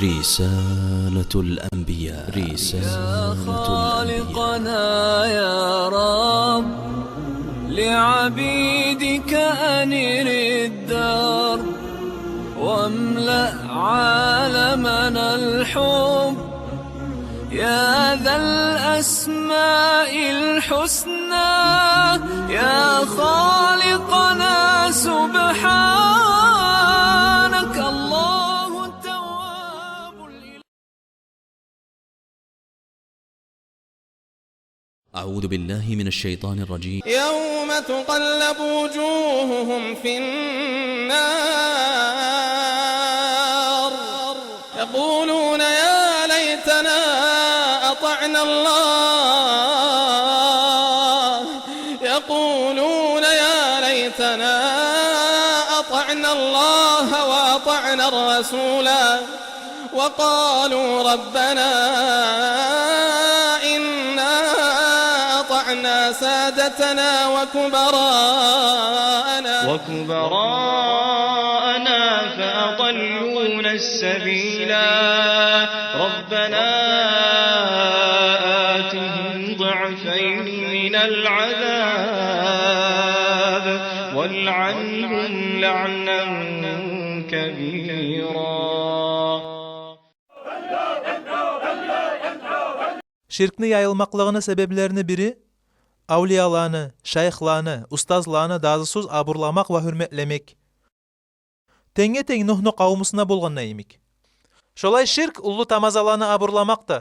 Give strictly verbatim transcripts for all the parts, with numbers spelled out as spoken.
رسالة الأنبياء. رسالة الأنبياء. يا خالقنا يا رب، لعبيدك أنر الدرب، واملأ عالمنا الحب، يا ذا الأسماء الحسنى، يا خالقنا سبحانك، الله التواب الإله. أعوذ بالله من الشيطان الرجيم. يوم تقلب وجوههم في النار يقولون يا ليتنا أطعنا الله، يقولون يا ليتنا أطعنا الله وأطعنا الرسولا، وقالوا ربنا إنا أطعنا سادتنا وكبراءنا، وكبراءنا فأضلونا السبيلا، ربنا آتهم ضعفين من العذاب والعنهم لعنا كبيرا. Ширкни яйылмакълыгъыны себеплерини бири — авлияланы, шайыхланы, устазланы дазусуз абурламакъ ва гьюрметлемек. Тенге-тенг Нугьну къавумусуна болгъанда йимик. Шолай ширк уллу тамазаланы абурламакъ да,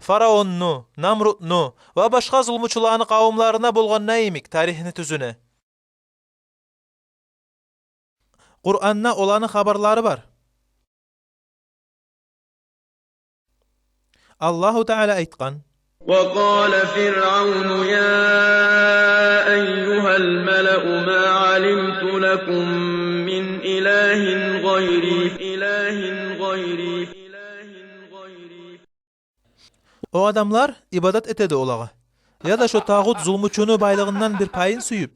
фараонну, Намрутну ва башгъа зулмучуланы къавумларына болгъанда йимик тарихни тюзюне. Къуранда оланы хабарлары бар. Аллагьу Таала айтгъан: وقال فرعون يا أيها الملأ ما علمت لكم من إله غيري، إله غيري. О адамлар ибадат этеди олагъа, яда шо тагъут зулмучуну байлыгъындан бир пайын сююп,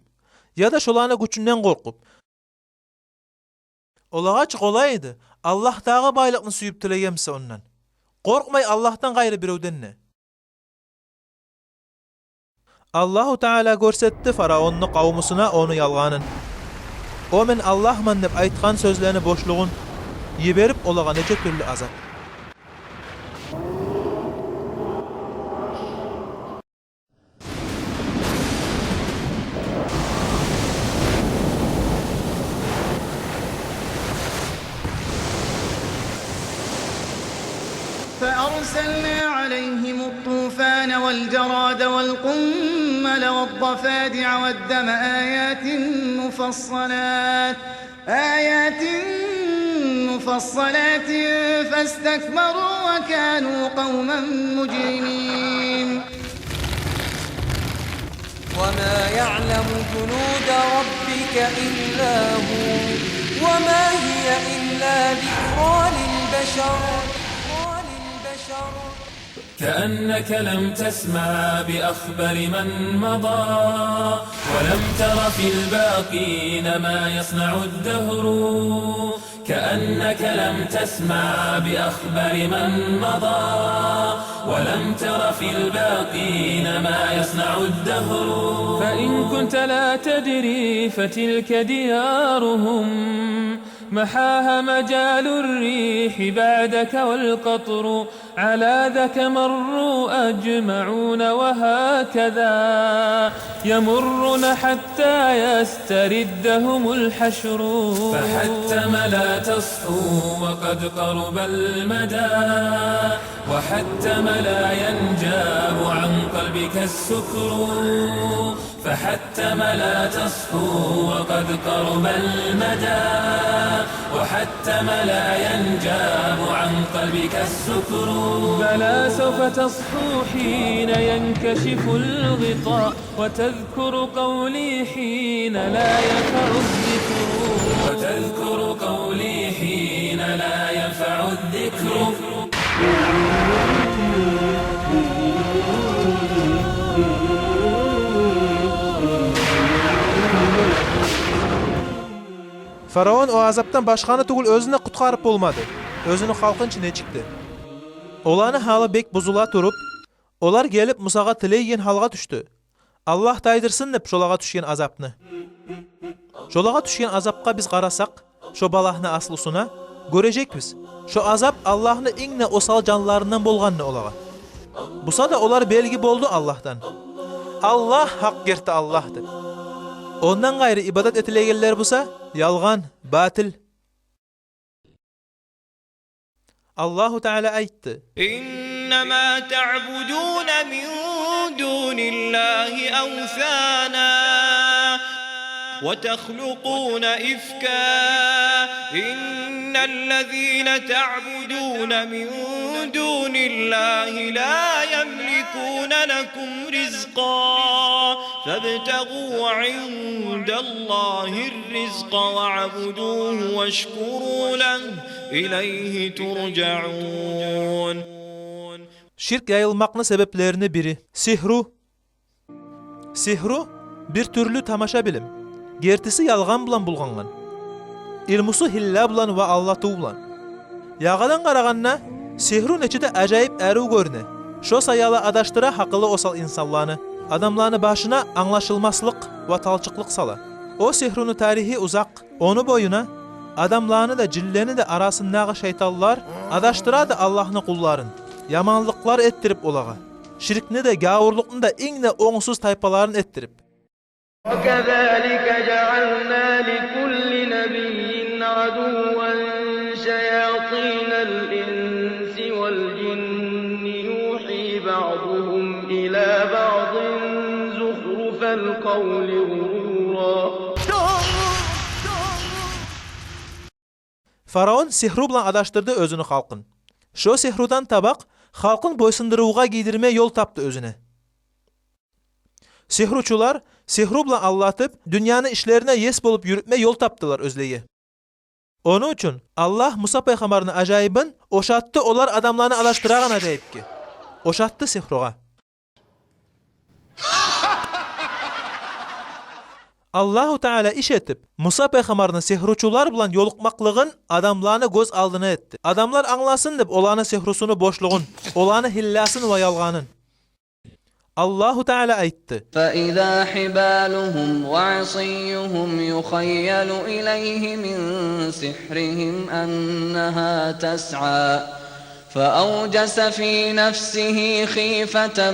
яда шоланы гючюнден къоркъуп. Олагъа чы къолай эди Аллагьдагъы байлыкъны сююп тилеген буса ондан, къоркъмай Аллагьдан къайры биревден де. Аллагьу Таала гёрсетди фараонну къавумусуна ону ялгъанын. О «мен Аллагьман» деп айтгъан сёзлени бошлугъун йиберип, олагъа нече тюрлю азап. فأرسلنا عليهم الطوفان والجراد والقمل والضفادع والدم آيات مفصلات، آيات مفصلات فاستكبروا وكانوا قوما مجرمين. وما يعلم جنود ربك إلا هو وما هي إلا ذكرى للبشر. كأنك لم تسمع بأخبار من مضى، ولم تر في الباقين ما يصنع الدهر. كأنك لم تسمع بأخبار من مضى، ولم تر في الباقين ما يصنع الدهر. فإن كنت لا تدري فتلك ديارهم، محاها مجال الريح بعدك والقطر، على ذاك مروا أجمعون وهكذا يمرون حتى يستردهم الحشر. فحتم لا تصحو وقد قرب المدى، وحتم لا ينجاب عن قلبك السكر. فحتم لا تصحو وقد قرب المدى، وحتم لا ينجاب عن قلبك السكر. بلى سوف تصحو حين ينكشف الغطاء، وتذكر قولي حين لا ينفع الذكر. وتذكر قولي حين لا ينفع الذكر. Фараон о азапдан башгъаны тюгюл, оьзюн де къутгъарып болмады. оьзюню халкъынчы нечикди? Оланы гьалы бек бузула туруп, олар гелип Мусагъа тилейген гьалгъа тюшдю. Аллагь тайдырсын деп шолагъа тюшген азапны. Шолагъа тюшген азапгъа биз къарасакъ, шо балагьны аслусуна, гёрежекбиз шо азап Аллагьны инг де осал жанларындан болгъанны олагъа. Буса да олар белги болду Аллагьдан. Аллагь гьакъ герти Аллагьдыр. Ондан къайры ибадат этилегенлер буса ялгъан, батил. Аллагьу Таала айтды: إنما تعبدون من دون الله أوثانا وتخلقون إفكا إن الذين تعبدون من دون الله لا يملكون لكم رزقا فابتغوا عند الله الرزق واعبدوه واشكروا له إليه ترجعون. Ширк яйылмакъны себеплерини бири — сигьру. Сигьру — бир тюрлю тамаша билим. Гертиси ялгъан булан булгъангъан. Илмусу гьилла булан ва алдатыв булан. Ягъадан къарагъанда, сигьру нече де ажайып арив гёрюне. Шо саялы адашдыра гьакъылы осал инсанланы, адамланы башына англашылмаслыкъ ва талчыкълыкъ сала. О сигьруну тарихи узакъ. Ону боюна адамланы да, жинлени де арасындагъы шайтанлар адашдырады Аллагьны къулларын, яманлыкълар этдирип олагъа, ширкни де, гавурлукъну да инг де онгсуз тайпаларын этдирип. وكذلك جعلنا لكل نبي عدوا شياطين الإنس والجن يوحي بعضهم إلى بعض زخرف القول غرورا. Фараон сигьру булан адашдырды оьзюню халкъын. Шо сигьрудан таба халкъын бойсундурувгъа гийдирме ёл тапды оьзюне. Сигьручулар сигьру булан алдатып, дюньяны ишлерине ес болуп юрютме ёл тапдылар оьзлеге. Ону учун Аллагь Муса пайхаммарны ажайыбын ошатды олар адамланы адашдырагъан ажайыпгъа. Ошатды сигьругъа. Аллагьу Таала иш этип, Муса пайхаммарны сигьручулар булан ёлукъмакълыгъын адамланы гёз алдына этди. Адамлар англасын деп оланы сигьрусуну бошлугъун, оланы гьилласын ва ялгъанын. Аллагьу Таала айтды: فإذا حبالهم وعصيهم يخيل إليه من سحرهم أنها تسعى فأوجس في نفسه خيفة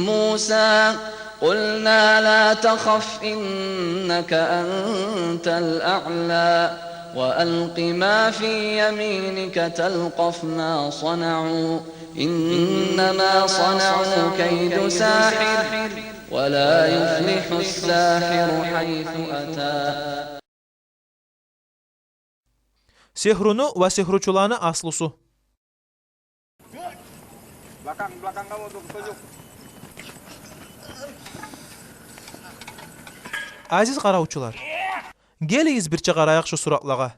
موسى قلنا لا تخف إنك أنت الأعلى وألق ما في يمينك تلقف ما صنعوا إنما صنعوا كيد ساحر ولا يفلح الساحر حيث أتى. Сигьруну ва сигьручуланы аслусу. Азиз къаравчулар, гелигиз бирче къарайыкъ шу суратлагъа.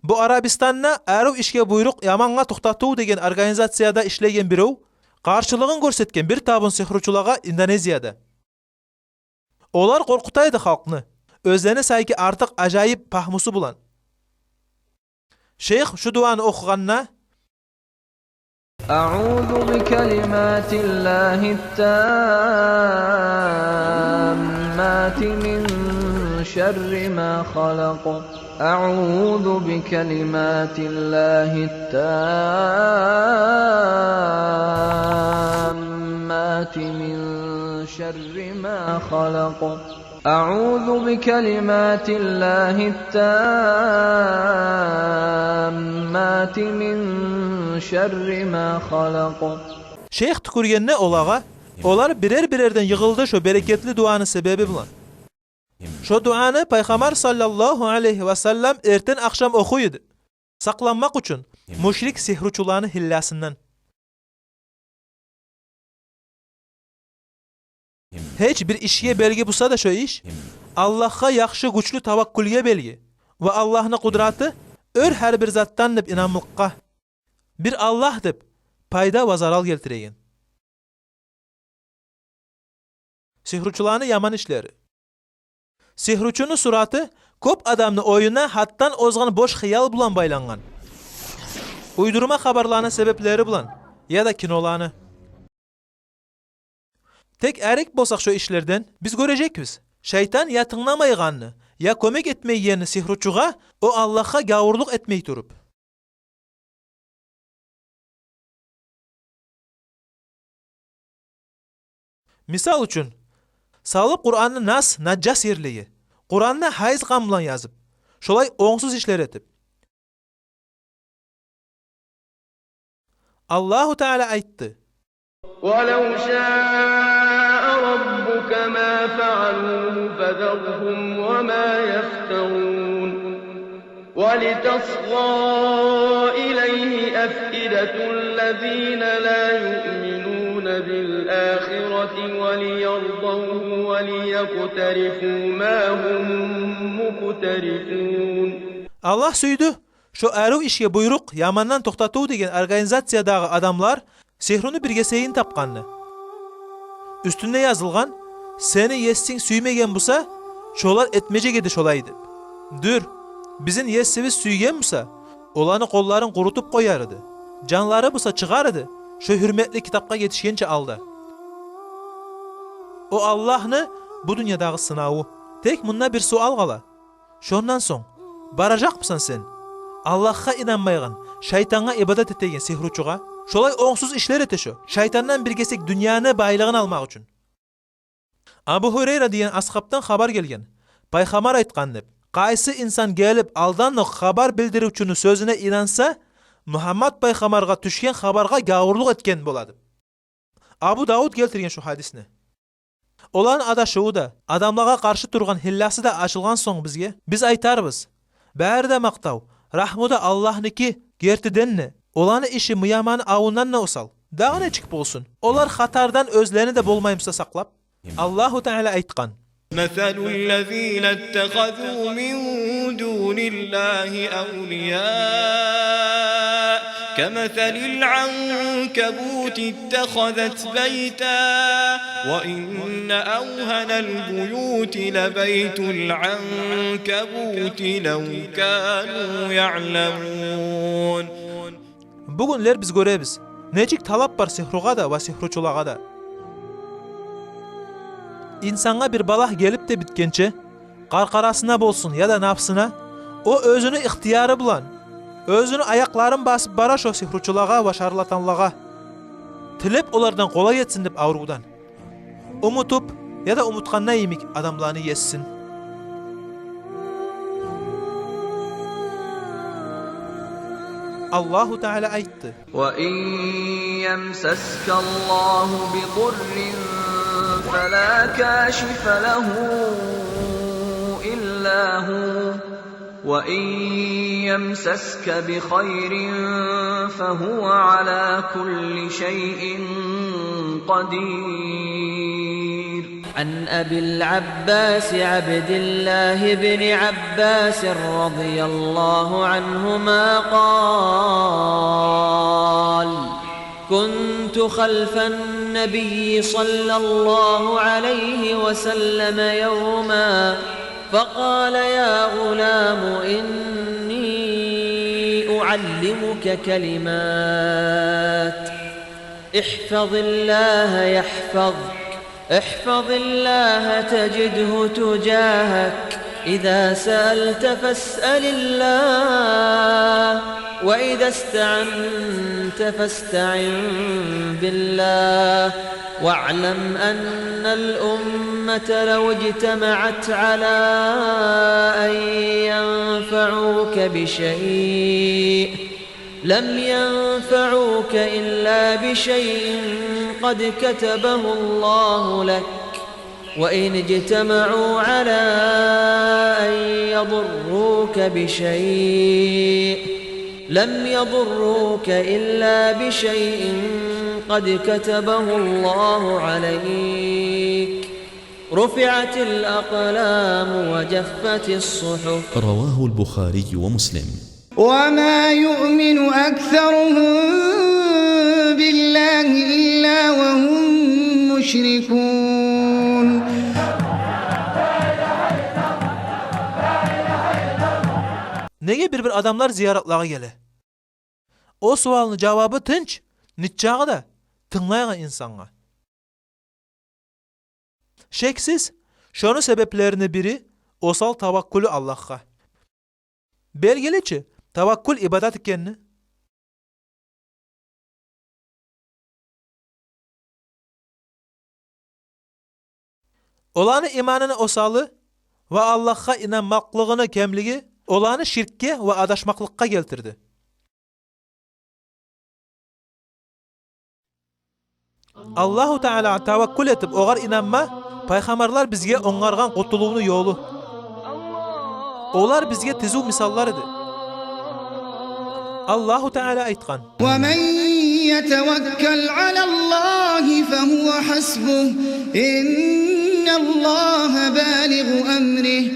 Бу Арабистанда «Арив ишге буйрукъ, ямангъа токътатыв» деген организацияда ишлейген бирев къаршылыгъын гёрсетген бир табун сигьручулагъа Индонезияда. Олар къоркъута эди халкъны оьзлени сайки артыкъ ажайып пагьмусу булан. Шейх шу дуаны охугъанда: أعوذ بكلمات الله التامات من شر ما خلق. أعوذ بكلمات الله التامات من شر ما خلق. أعوذ بكلمات الله التامات من شر ما خلق. Шейх тюкюргенде олагъа, олар бирер-бирерден йыгъылды шо берекетли дуаны себеби булан. Шо дуаны Пайхаммар саллаллагьу алайгьи ва саллам эртен-ахшам охуй эди, сакъланмакъ учун мушрик сигьручуланы гьилласындан. Гьеч бир ишге белги буса да шо иш, Аллагьгъа яхшы, гючлю таваккулге белги ва Аллагьны къудраты оьр гьар бир затдан деп инамлыкъгъа, бир Аллагь деп пайда ва зарал гелтиреген. Сигьручуланы яман ишлери. Сигьручуну сураты кёп адамны оюна гьатдан озгъан бош хыял булан байлангъан. уйдурма хабарланы себеплери булан, яда киноланы. Тек арек болсакъ шо ишлерден, биз гёрежекбиз шайтан я тынгламайгъанны, я кёмек этмейгенни сигьручугъа, о Аллагьгъа гавурлукъ этмей туруп. Мисал учун, салып Къуранны нас, нажас ерлеге, Къуранны гьайыз къан булан язып, шолай онгсуз ишлер этип. Аллагьу Таала айтды: ولو شاء ربك ما فعلوه فذرهم وما يفترون. ولتصغى إليه أفئدة الذين لا يؤمنون بالآخرة وليرضوه وليقترفوا ما هم مقترفون. Аллагь сюйдю шо арив ишге буйрукъ, ямандан токътатыв деген организациядагъы адамлар сигьруну бир гесегин тапгъанны. Уьстюнде язылгъан: «Сени Есинг сюймеген буса, шолар этмежек эди шолай», — деп. Дюр, бизин Есибиз сюйген буса, оланы къолларын къурутуп къояр эди, жанлары буса чыгъар эди шо гьюрметли китапгъа етишгенче алда. О Аллагьны бу дюньядагъы сынаву. Тек мунда бир суал къала. Шондан сонг, баражакъмысан сен Аллагьгъа инанмайгъан, шайтангъа ибадат этеген сигьручугъа? Шолай онгсуз ишлер эте шо, шайтандан бир гесек дюньяны байлыгъын алмакъ учун. Абу Гьурайра деген асгьапдан хабар гелген, Пайхаммар айтгъан деп: «Къайсы инсан гелип, алдан окъ хабар билдиривчюню сёзюне инанса, Мугьаммат пайхаммаргъа тюшген хабаргъа гавурлукъ этген бола», — деп. Абу Давуд гелтирген шу гьадисни. Оланы адашыву да, адамлагъа къаршы тургъан гьилласы да ачылгъан сонг бизге, биз айтарбыз: бары да макътав, рагьму да Аллагьныки, гертиден де, оланы иши муяманы авундан да осал. Дагъы нечик болсун, олар хатардан оьзлени де болмаймыса сакълап? Аллагьу Таала айтгъан: مثل الذين اتخذوا من دون الله أولياء كمثل العنكبوت اتخذت بيتا وإن أوهن البيوت لبيت العنكبوت لو كانوا يعلمون. Бугюнлер биз гёребиз, нечик талап бар сигьругъа да ва сигьручулагъа да. Инсангъа бир балагь гелип де битгенче, къаркъарасына болсун яда напсына, о оьзюню ихтияры булан, оьзюню аякъларын басып бара шо сигьручулагъа ва шарлатанлагъа, тилеп олардан къолай этсин деп аврувдан. Умутуп яда умутгъанда йимик адамланы Есин. Аллагьу Таала айтды: وإن يمسسك الله بضر فلا كاشف له إلا هو، وإن يمسسك بخير فهو على كل شيء قدير. عن أبي العباس عبد الله بن عباس رضي الله عنهما قال: كنت خلف النبي صلى الله عليه وسلم يوما فقال: يا غلام، إني أعلمك كلمات، احفظ الله يحفظك، احفظ الله تجده تجاهك، إذا سألت فاسأل الله، وإذا استعنت فاستعن بالله، واعلم أن الأمة لو اجتمعت على أن ينفعوك بشيء لم ينفعوك إلا بشيء قد كتبه الله لك، وإن اجتمعوا على أن يضروك بشيء لم يضروك إلا بشيء قد كتبه الله عليك، رفعت الأقلام وجفت الصحف. رواه البخاري ومسلم. وما يؤمن أكثرهم بالله إلا وهم مشركون. Неге бир-бир адамлар зияратлагъа геле? О суалны жавабы тынч, ничагъы да тынглайгъан инсангъа. Шексиз, шону себеплерини бири — осал таваккюлю Аллагьгъа. Белгили чи таваккюл ибадат экенни. Оланы иманыны осалы ва Аллагьгъа инанмакълыгъыны кемлиги оланы ширкге ва адашмакълыкъгъа гелтирди. Аллагьу Таалагъа таваккюл этип, огъар инанма — пайхаммарлар бизге онгаргъан къутулувну ёлу. Олар бизге тизив мисаллар эди. Аллагьу Таала айтгъан: ومن يتوكل على الله فهو حسبه، إن الله بالغ أمره.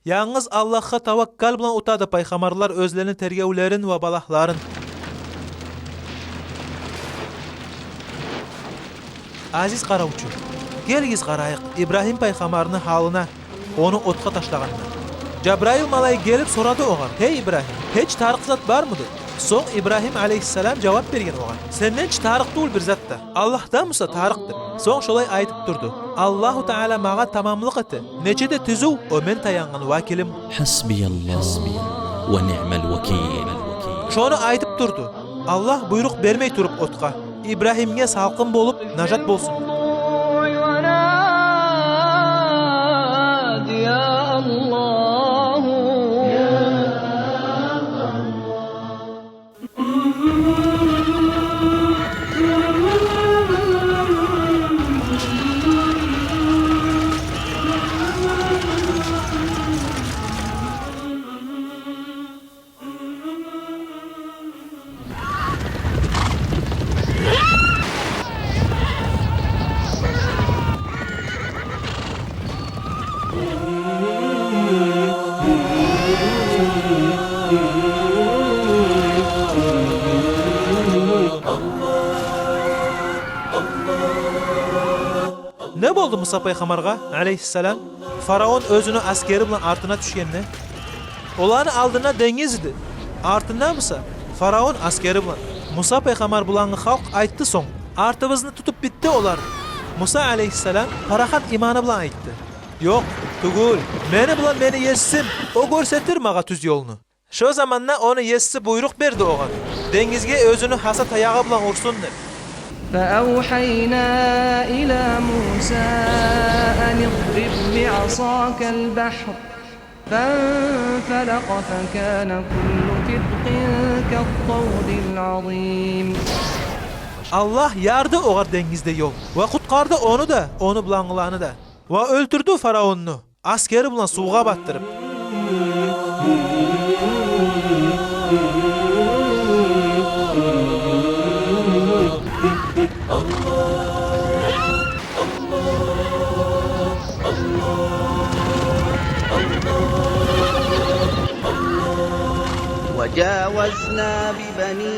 Янгыз Аллагьгъа таваккал булан утады пайхаммарлар оьзлени тергевлерин ва балагьларын. Азиз къаравчу, гелигиз къарайыкъ Ибрагьим пайхаммарны гьалына, ону отгъа ташлагъанда. Жабрайыл малайик гелип сорады огъар: «Гьей Ибрагьим, гьеч тарыкъ зат бармыды?» Сонг Ибрагьим алейгьиссалам жавап берген огъар: «Сенден чи тарыкъ тюгюл бир зат да. Аллагьдан буса тарыкъдыр». Сонг шолай айтып турду: «Аллагьу Таала магъа тамамлыкъ эте. Нече де тизив о мен таянгъан вакилим». حسبي الله ونعم الوكيل. Шону айтып турду. Аллагь буйрукъ бермей туруп отгъа: «Ибрагьимге салкъын болуп, нажат болсун». Не болду Муса пайхаммаргъа алейгьиссалам? Фараон оьзюню аскери булан артына тюшгенде, оланы алдында денгиз эди, артында буса фараон аскери булан. Муса пайхаммар булангъы халкъ айтды сонг: «Артыбызны тутуп битди олар». Муса алейгьиссалам парахат иманы булан айтды: «Ёкъ, тюгюл, мени булан мени Есим, о гёрсетир магъа тюз ёлну». Шо заманда ону Еси буйрукъ берди огъар, денгизге оьзюню гьаса таягъы булан урсун деп. فأوحينا إلى موسى أن اضرب بعصاك البحر فانفلق فكان كل فرق كالطود العظيم. Аллагь ярды огъар денгизде ёл ва къутгъарды ону да, ону булангъыланы да. Ва оьлтюрдю фараонну, аскери булан сувгъа батдырып. وجاوزنا ببني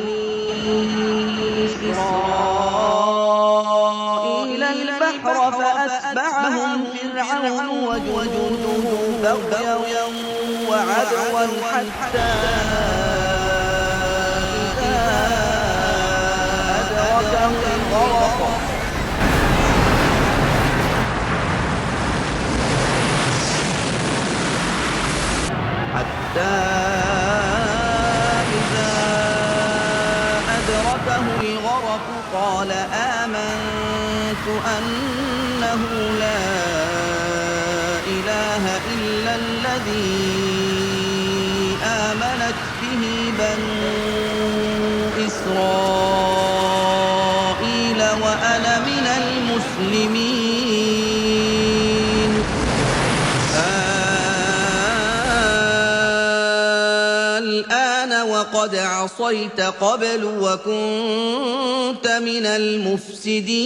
إسرائيل البحر فأتبعهم فرعون وجنوده بغيا وعدوا حتى إذا أدركه الغرق حتى إذا أدركه الغرق قال آمنت أنه لا إله إلا الذي آمنت به بنو إسرائيل وأنا من المسلمين. الآن وقد عصيت قبل وكنت من المفسدين.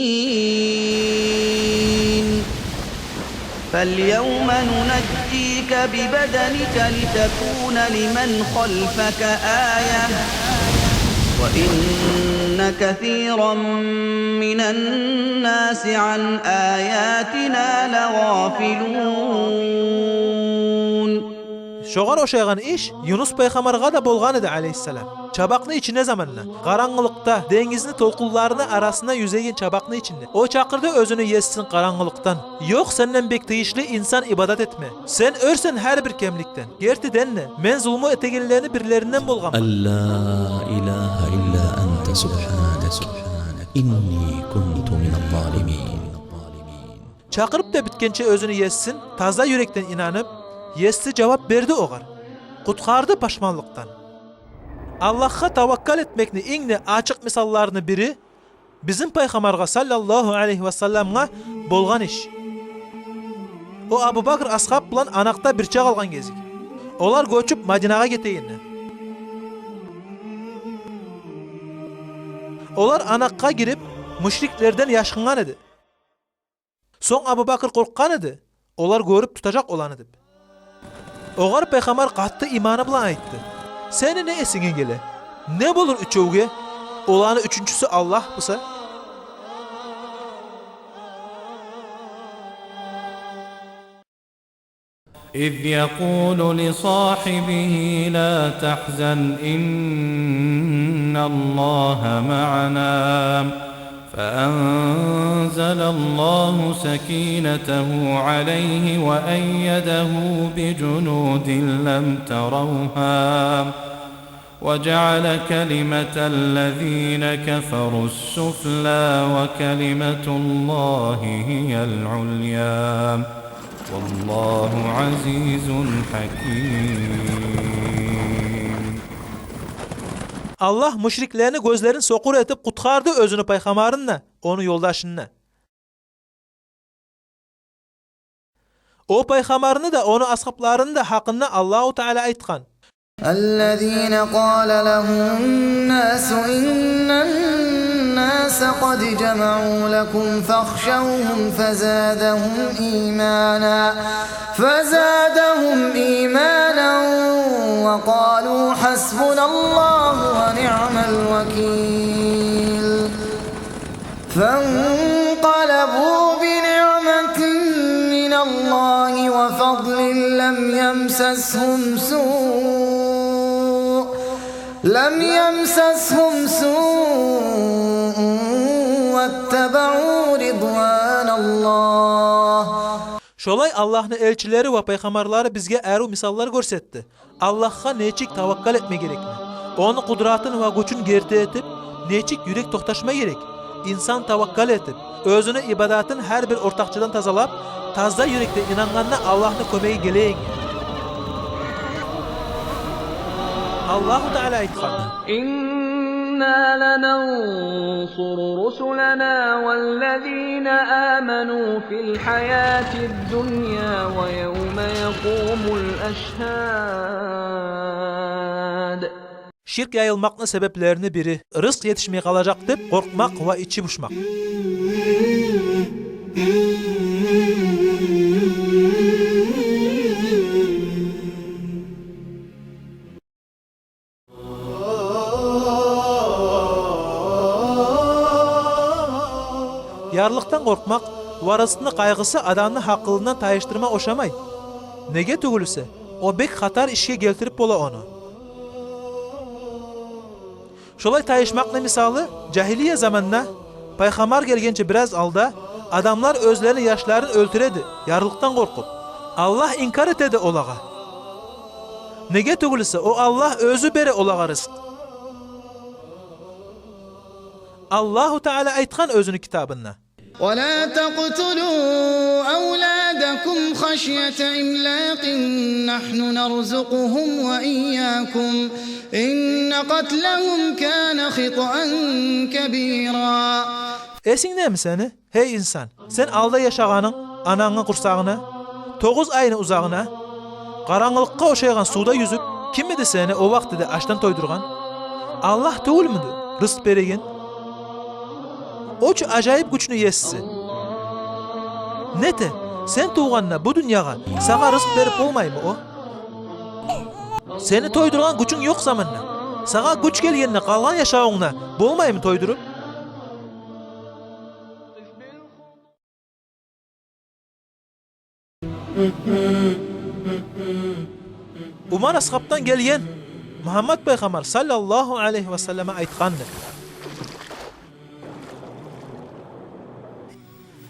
فاليوم ننجيك ببدنك لتكون لمن خلفك آية وإن كثيرا من الناس عن آياتنا لغافلون. Шогъар ошайгъан иш Юнус пайхаммаргъа да болгъан эди, алейгьиссалам. Чабакъны ичинде заманда, къарангылыкъда, денгизни толкъунларыны арасында юзеген чабакъны ичинде. О чакъырды оьзюню есин къарангылыкъдан: «Ёкъ сенден бек тийишли инсан ибадат этме. Сен оьрсен гьар бир кемликден. Гертиден де, мен зулму этегенлени бирлеринден болгъанман». ألا إله إلا أنت سبحانك إني كنت من الظالمين. Чакъырып да битгенче оьзюню есин, таза юрекден инанып, еси жавап берди огъар, къутгъарды пашманлыкъдан. Аллагьгъа таваккал этмекни инг де ачыкъ мисалларыны бири бизин пайхаммаргъа, саллаллагьу алайгьи васалламгъа, болгъан иш. О Абубакр асгьап булан анакъда бирче къалгъан гезик, олар гёчюп Мадинагъа гетегенде, олар анакъгъа гирип, мушриклерден яшгъынгъан эди. Сонг Абубакр къоркъгъан эди, олар гёрюп тутажакъ оланы деп. Огъар пайхаммар къатты иманы булан айтды: «Сени не эсинге геле? Не болур уьчевге, оланы уьчюнчюсю Аллагь буса?» إذ يقول لصاحبه لا تحزن إن الله معنا فأنزل الله سكينته عليه وأيده بجنود لم تروها وجعل كلمة الذين كفروا السفلى وكلمة الله هي العليا والله عزيز حكيم. Аллагь мушриклени гёзлерин сокъур этип къутгъарды оьзюню пайхаммарын да, ону ёлдашын да. О пайхаммарны да, ону асгьапларыны да гьакъында Аллагьу Таала айтгъан: الذين قال لهم الناس إن الناس قد جمعوا لكم فاخشوهم فزادهم إيمانا، فزادهم إيمانا وقالوا حسبنا الله ونعم الوكيل. فانقلبوا بنعمة من الله وفضل لم يمسسهم سوء، لم يمسسهم سوء واتبعوا رضوان الله. Шолай Аллагьны элчилери ва пайхаммарлары бизге арив мисаллар гёрсетди. Аллагьгъа нечик таваккал этме герекни, ону къудратын ва гючюн герти этип, нечик юрек токъташма герек. Инсан таваккал этип, оьзюню ибадатын гьар бир ортакъчыдан тазалап, таза юрекден инангъанда Аллагьны кёмеги гелеген. Аллагьу Таала айтгъан: إنا لننصر رسلنا والذين آمنوا في الحياة الدنيا ويوم يقوم الأشهاد. Ширк яйылмакъны себеплерини бири рызкъ етишмей къалажакъ деп къоркъмакъ ва ичи бушмакъ. Ярлылыкъдан къоркъмакъ ва рызкъны къайгъысы адамны гьакъылындан тайышдырма ошамай. Неге тюгюл эсе, о бек хатар ишге гелтирип бола ону. Шолай тайышмакъны мисалы: жагьилия заманда, пайхаммар гелгенче бираз алда, адамлар оьзлерини яшларын оьлтюре эди, ярлылыкъдан къоркъуп. Аллагь инкар эте эди олагъа. Неге тюгюл эсе, о Аллагь оьзю бере олагъа рызкъ. Аллагьу Таала айтгъан оьзюню китабында: ولا تقتلوا أولادكم خشية إملاق نحن نرزقهم وإياكم إن قتلهم كان خطأ كبيرا. Эсингдеми сени, гьей инсан, сен алда яшагъанынг анангны къурсагъына, тогъуз айны узагъына, къарангылыкъгъа ошайгъан сувда юзюп, ким эди сени о вакътиде ашдан тойдургъан? Аллагь тюгюлмюдю рызкъ береген? О чу ажайып гючню еси. Нете, сен тувгъанда бу дюньягъа сагъа рызкъ берип болмаймы о? Сени тойдургъан гючюнг ёкъ заманда, сагъа гюч гелгенде къалгъан яшавунгда болмаймы тойдуруп? Умар асгьабдан гелген, Мугьаммат пайхаммар саллаллагьу алайгьи васаллама айтгъанды: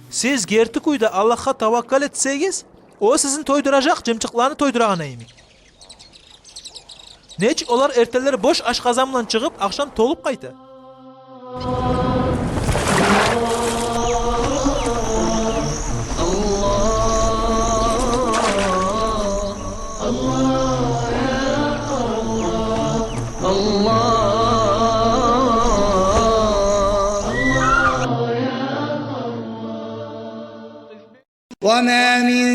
«Сиз герти кюйде Аллагьгъа таваккал этсегиз, о сизин тойдуражакъ, жымчыкъланы тойдурагъаны йимик. Нечик олар эртенлер бош ашкъазан булан чыгъып, ахшам толуп къайта». وما من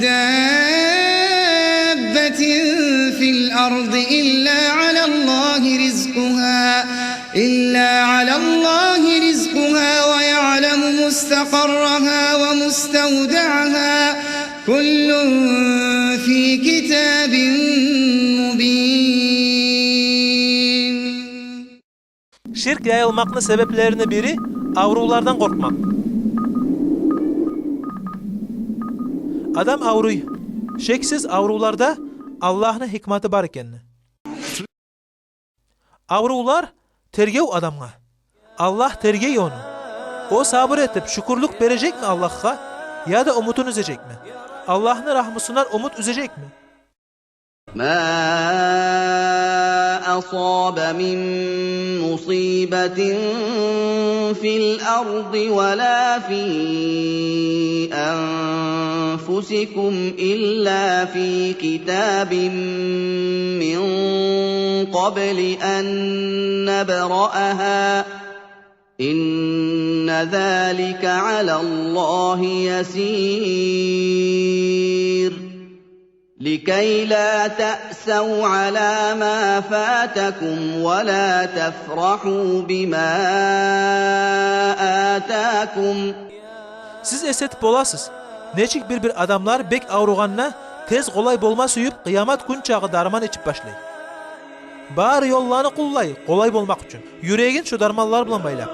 دابة في الأرض إلا على الله رزقها، إلا على الله رزقها ويعلم مستقرها ومستودعها، كل في كتاب مبين. Ширк яйылмакъны себеплерини бири — аврувлардан къоркъмакъ. Адам авруй. Шексиз, аврувларда Аллагьны гьикматы бар экенни. Аврувлар — тергев адамгъа. Аллагь тергей ону. О сабур этип, шюкюрлюк бережекми Аллагьгъа, яда умутун уьзежекми? Аллагьны рагьмусундан умут уьзежекми? ما أصاب من مصيبة في الأرض ولا في أنفسكم إلا في كتاب من قبل أن نبرأها، إن ذلك على الله يسير. لكي لا تأسوا على ما فاتكم ولا تفرحوا بما آتاكم. Сиз эс этип боласыз, нечик бир-бир адамлар бек авругъанда, тез къолай болма сююп, къыямат гюн чакъы дарман ичип башлай. Бары ёлланы къоллай, къолай болмакъ учун, юрегин шо дарманлар булан байлап.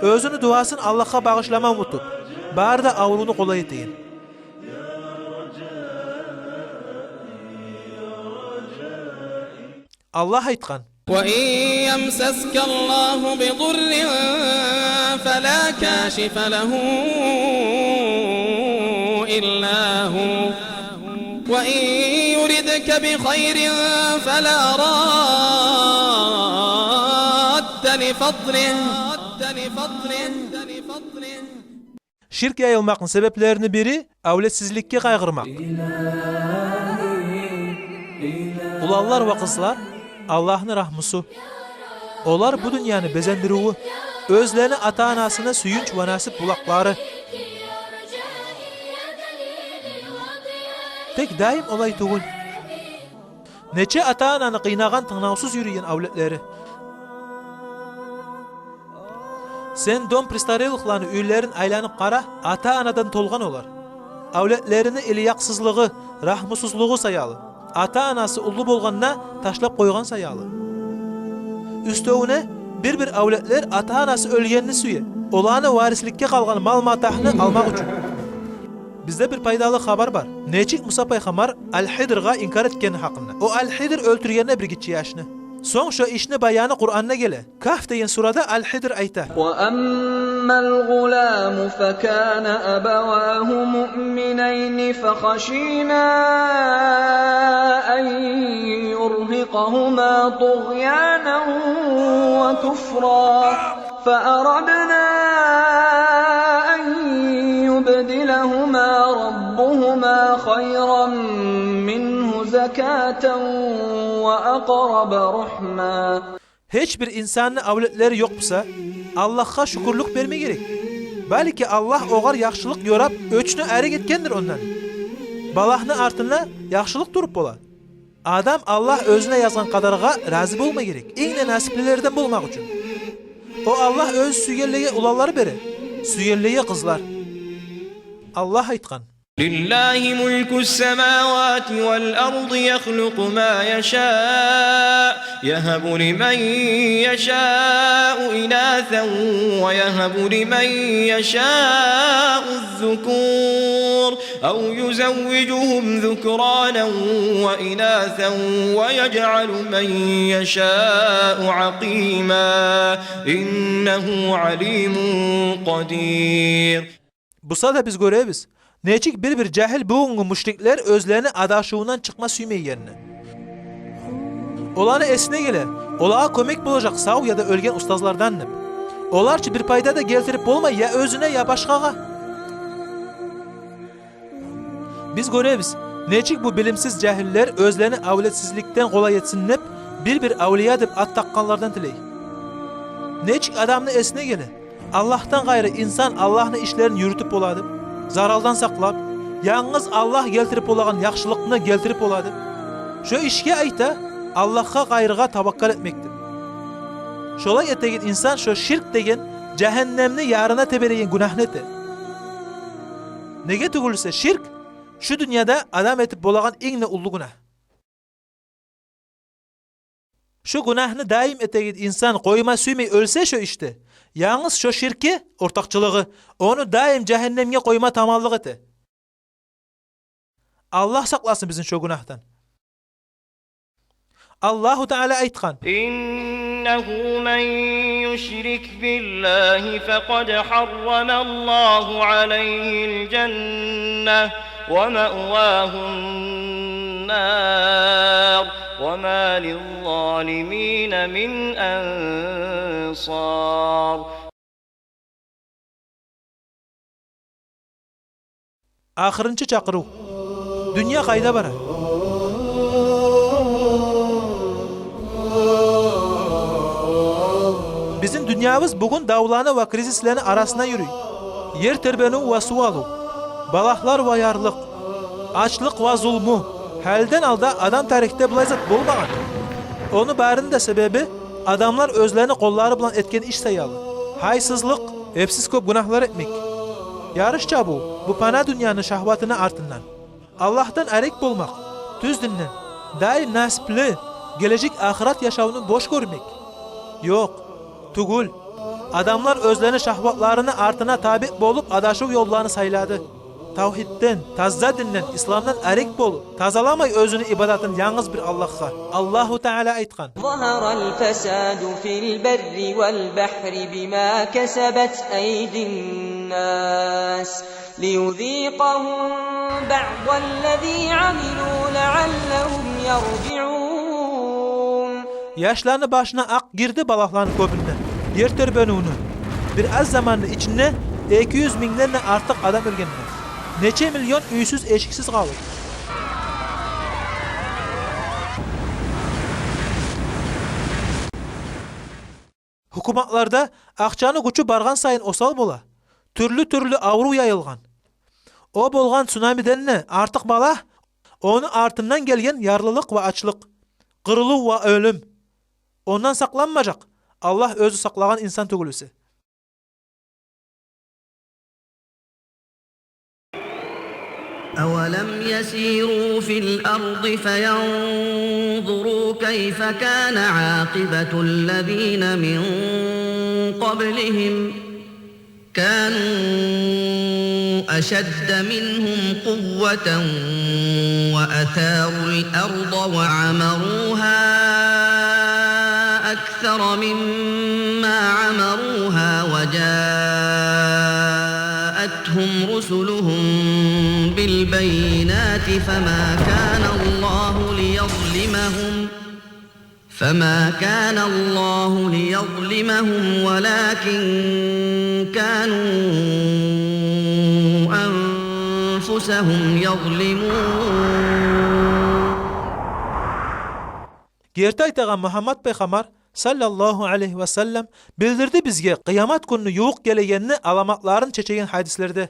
Оьзюню дуасын Аллагьгъа багъышлама умутуп, бары да аврувну къолай этеген. Аллагь айтгъан: وإن يمسسك الله بضر فلا كاشف له إلا هو، وإن يردك بخير فلا راد لفضله. Ширк яйылмакъны себеплерини бири — авлетсизликге къайгъырмакъ. Уланлар ва къызлар — Аллагьны рагьмусу. Олар — бу дюньяны безендирювю, оьзлени ата-анасыны сююнч ва насип булакълары. Тек даим олай тюгюл. Нече ата-ананы къыйнагъан тынгнавсуз юрюйген авлетлери. Сен дом престарелыхланы уьйлерин айланып къара, ата-анадан толгъан олар. Авлетлерини илиякъсызлыгъы, рагьмусузлугъу саялы. Ата-анасы уллу болгъанда ташлап къойгъан саялы. Уьстевюне, бир-бир авлетлер ата-анасы оьлгенни сюе, оланы варисликге къалгъан мал-матагьны алмакъ учун. Бизде бир пайдалы хабар бар. Нечик Муса пайхаммар Аль-Хидргъа инкар этгени гьакъында. О Аль-Хидр оьлтюргенде бир гиччи яшны. Сонг шо ишни баяны Къуранда геле. Кагьф деген сурада Аль-Хидр айта: وأما الغلام فكان أبواه مؤمنين فخشينا أن يرهقهما طغيانا وكفرا. فأردنا أن يبدلهما ربهما خيرا منه زكاة وأقرب رحما. Гьеч бир инсанны авлетлери ёкъ буса, Аллагьгъа шюкюрлюк берме герек. Балики, Аллагь огъар яхшылыкъ ёрап, оьчню арек этгендир ондан. Балагьны артында яхшылыкъ туруп бола. Адам Аллагь оьзюне язгъан къадаргъа рази болма герек, инг де насиплилерден болмакъ учун. О Аллагь оьзю сюйгенлеге уланлар бере, сюйгенлеге къызлар. Аллагь айтгъан: لله ملك السماوات والأرض يخلق ما يشاء يهب لمن يشاء إناثا ويهب لمن يشاء الذكور أو يزوجهم ذكرانا وإناثا ويجعل من يشاء عقيما إنه عليم قدير. Буса да биз гёребиз, нечик бир-бир жагьил бугюнгю мушриклер оьзлени адашывундан чыкъма сюймейгенни. Оланы эсине геле, олагъа кёмек болажакъ сав яда оьлген устазлардан деп. Олар чы бир пайда да гелтирип болмай я оьзюне, я башгъагъа. Биз гёребиз, нечик бу билимсиз жагьиллер оьзлени авлетсизликден къолай этсин деп, бир-бир авлия деп ат такъгъанлардан тилей. Нечик адамны эсине геле, Аллагьдан къайры инсан Аллагьны ишлерин юрютюп бола деп, заралдан сакълап, янгыз Аллагь гелтирип болагъан яхшылыкъны гелтирип бола деп. Шо ишге айта Аллагьгъа къайрыгъа таваккал этмек деп. Шолай этеген инсан шо ширк деген жагьаннемни ярына тебереген гюнагьны эте. Неге тюгюл эсе ширк шу дюньяда адам этип болагъан инг де уллу гюнагь. Шо гюнагьны даим этеген инсан къойма сюймей оьлсе шо ишде, янгыз шо ширкге ортакъчылыгъы ону даим жагьаннемге къойма таманлыкъ эте. Аллагь сакъласын бизин шо гюнагьдан. Аллагьу Таала айтгъан: إنه من يشرك بالله فقد حرم الله عليه الجنة ومأواه النار وما للظالمين من أنصار. Ахырынчы чакъырыв. Дюнья къайда бара? Бизин дюньябыз бугюн давланы ва кризислени арасына юрюй. Ер тербенив ва сув алыв, балагьлар ва ярлыкъ, ачлыкъ ва зулму. Гьалиден алда адам тарихде булай зат болмагъан. Ону барыны да себеби адамлар оьзлени къоллары булан этген иш саялы. Гьайсызлыкъ, эпсиз кёп гюнагьлар этмек, ярыш чабыв бу пана дюньяны шагьватыны артындан. Аллагьдан арек болмакъ, тюз динден, даим насипли гележек ахырат яшавну бош гёрмек. Ёкъ, тюгюл. Адамлар оьзлени шагьватларыны артына табиъ болуп адашыв ёлланы сайлады. Тавгьидден, таза динден, исламдан арек болуп, тазаламай оьзюню ибадатын янгыз бир Аллагьгъа, Аллагьу Таала айтгъан: ظهر الفساد في البر والبحر بما كسبت أيدي الناس ليذيقهم بعض الذي عملوا لعلهم يرجعون. Яшланы башына акъ гирди балагьланы кёбюнден ер тербенивню. Бир аз заманны ичинде эки юз мингден де артыкъ адам оьлгенлер. Нече миллион уьйсюз-эшиксиз къалды. Гьукуматларда акъчаны гючю баргъан сайын осал бола. Тюрлю-тюрлю аврув яйылгъан. О болгъан цунамиден де артыкъ балагь — ону артындан гелген ярлылыкъ ва ачлыкъ, къырылыв ва оьлюм. Ондан сакъланмажакъ Аллагь оьзю сакълагъан инсан тюгюл эсе. أولم يسيروا في الأرض فينظروا كيف كان عاقبة الذين من قبلهم كانوا أشد منهم قوة وأثاروا الأرض وعمروها أكثر مما عمروها وجاءتهم رسلهم بالبينات فما كان الله ليظلمهم فما كان الله ليظلمهم ولكن كانوا أنفسهم يظلمون. Герти айтагъан Мугьаммат пайхаммар, саллаллагьу алайгьи ва саллам, билдирди бизге къыямат гюнню ювукъ гелегенни аламатларын чечеген гьадислерде.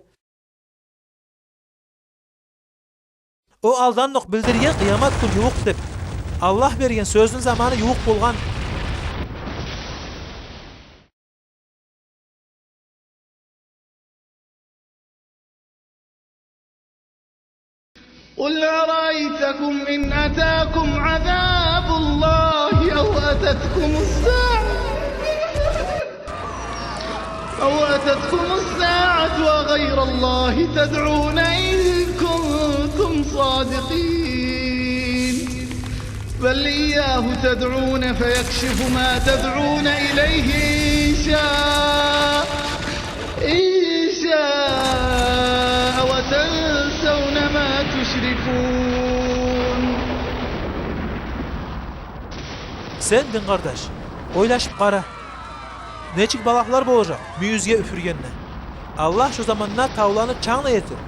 О алдандокъ билдирген къыямат гюн ювукъ деп, Аллагь берген сёзню заманы ювукъ болгъан. قل أرأيتكم إن أتاكم عذاب الله أو أتتكم الساعة، أو أتتكم الساعة أغير الله تدعون إن كنتم صادقين. بل إياه تدعون فيكشف ما تدعون إليه إن شاء، إن شاء وتنسون ما تشركون. Сен, дин къардаш, ойлашып къара. Нечик балагьлар болажакъ мюйюзге уьфюргенде? Аллагь шо заманда тавланы чанг да этер,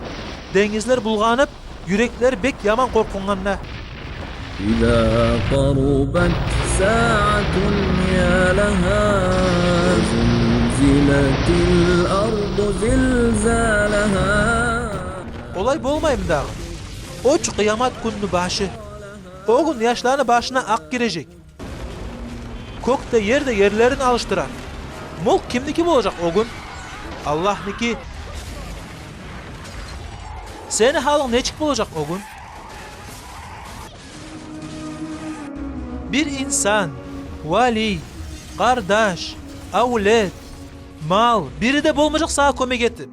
денгизлер булгъанып, юреклер бек яман къоркъунгъанда. إذا قربت ساعة يا لها، وزلزلت الأرض زلزالها. Олай болмаймы дагъы? О чу къыямат гюнню башы. О гюн яшланы башына акъ гирежек. Кёк де, ер де ерлерин алышдырар. Мюлк кимники болажакъ о гюн? Аллагьныки. Сени гьалынг нечик болажакъ о гюн? Бир инсан, вали, къардаш, авлет, мал, бири де болмажакъ сагъа кёмек этип.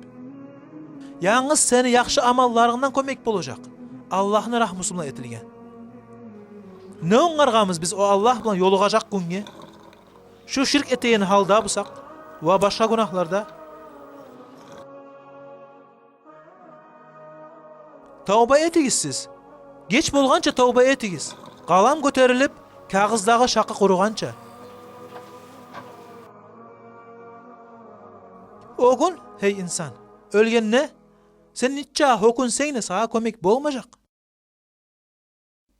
Янгыз сени яхшы амалларынгдан кёмек болажакъ. Аллагьны рагьмусу булан этилген. Не онгаргъанбыз биз о Аллагь булан ёлугъажакъ гюнге? Шу ширк этеген гьалда бусакъ ва башгъа гюнагьларда. Тавба этигиз сиз. Геч болгъанча тавба этигиз. Къалам гётерилип, кагъыздагъы шакъы къуругъанча. О гюн, гьей инсан, оьлгенде, сен нече гьёкюнсенг де, сагъа кёмек болмажакъ.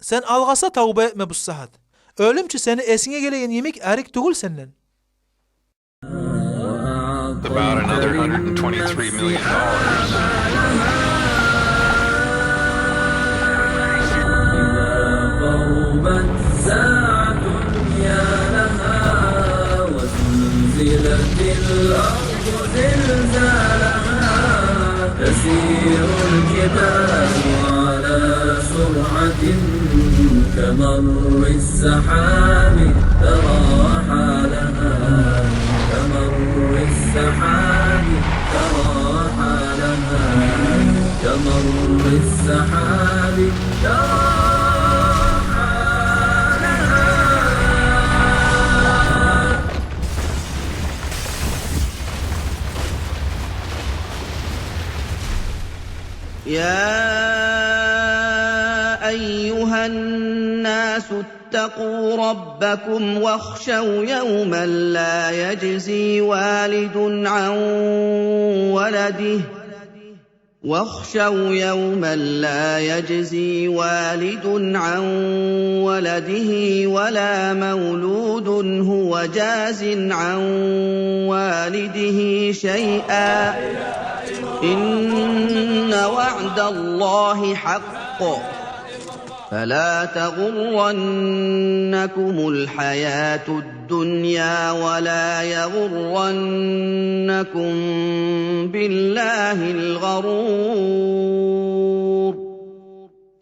Сен алгъаса тавба этме бу сагьат. Оьлюм чю сени эсинге гелеген йимик арек тюгюл сенден. About another hundred and twenty-three million dollars. إذا قربت ساعة يا لها، وزلزلت الأرض زلزالها، تسير الجبال على سرعة كمر السحاب ترى حالها، كمر السحاب ترى حالها، كمر السحاب ترى حالها. يا أيها الناس اتقوا ربكم واخشوا يوما لا يجزي والد عن ولده، واخشوا يوما لا يجزي والد عن ولده ولا مولود هو جاز عن والده شيئا، إن وعد الله حق، فلا تغرنكم الحياة الدنيا ولا يغرنكم بالله الغرور.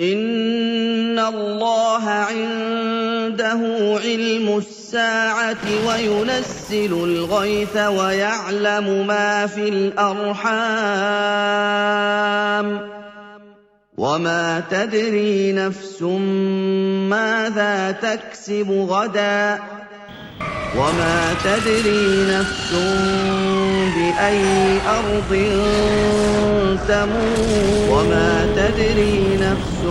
إن الله عنده علم الساعة وينزل الغيث ويعلم ما في الأرحام، وما تدري نفس ماذا تكسب غدا، وما تدري نفس بأي أرض تموت، وما تدري نفس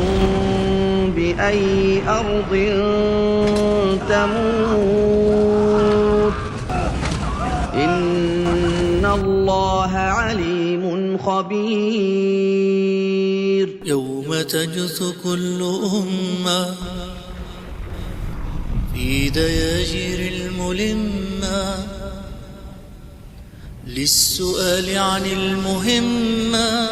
بأي أرض تموت، إن الله عليم خبير. يوم تجث كل أمة في دياجير الملمة للسؤال عن المهمة،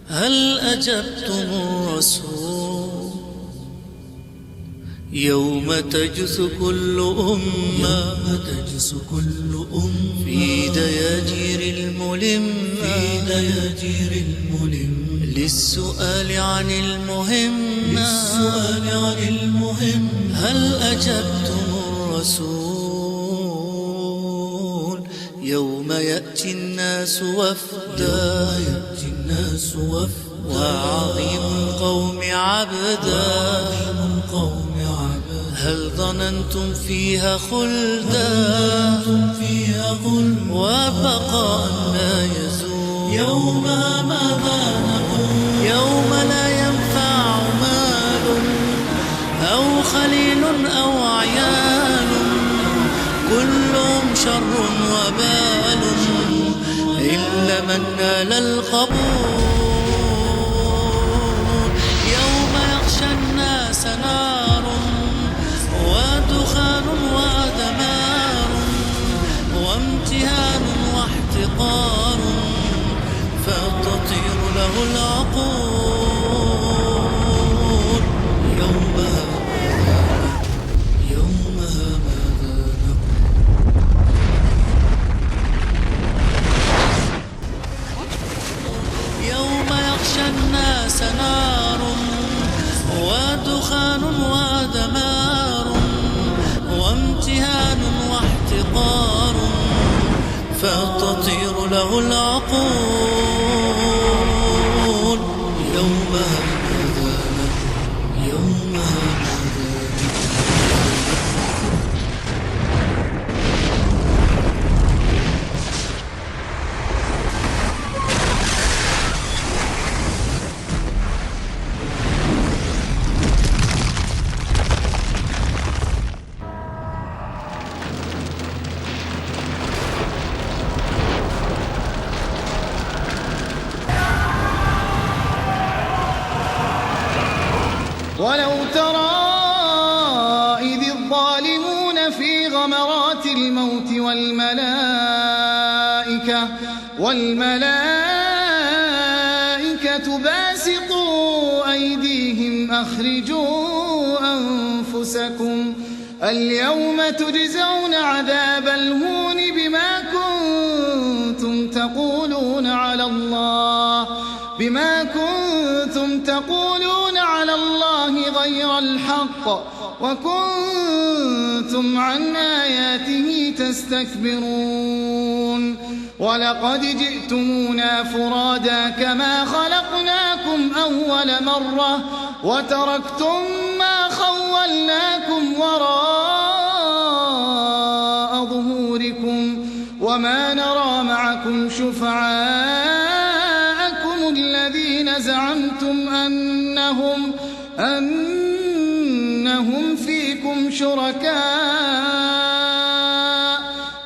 هل أجبتم الرسول؟ يوم تجث كل أمة، يوم تجث كل أمة في دياجير الملمة، في دياجير الملمة للسؤال عن المهمة، للسؤال عن المهمة، هل أجبتم الرسول؟ يوم يأتي الناس وفدا، يوم يأتي الناس وفدا، وعظيم القوم عبدا، وعظيم القوم عبدا. هل ظننتم فيها خلدا، هل ظننتم فيها خلدا، وبقاء لا يزول؟ يومها ماذا نقول؟ يوم لا ينفع مال أو خليل أو عيال، كلهم شر وبال، إلا من نال القبول. يوم يغشى الناس نار ودخان ودمار وامتهان واحتقار، فتطير له العقول. يومها، يومها ماذا نقول؟ يوم يغشى الناس نار ودخان ودمار وامتهان واحتقار، فتطير له العقول. يومها ماذا نقول؟ يومها ماذا نقول؟ ولو ترى إذ الظالمون في غمرات الموت والملائكة، والملائكة باسطو أيديهم أخرجوا أنفسكم اليوم تجزون عذاب الهون بما كنتم تقولون على الله، بما كنتم تقولون على الله غير الحق وكنتم عن آياته تستكبرون. ولقد جئتمونا فرادى كما خلقناكم أول مرة وتركتم ما خولناكم وراء ظهوركم وما نرى معكم شفعاءكم الذين زعمتم أنهم، أنهم فيكم شركاء،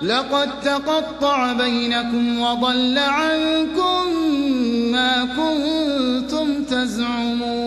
لقد تقطع بينكم وضل عنكم ما كنتم تزعمون.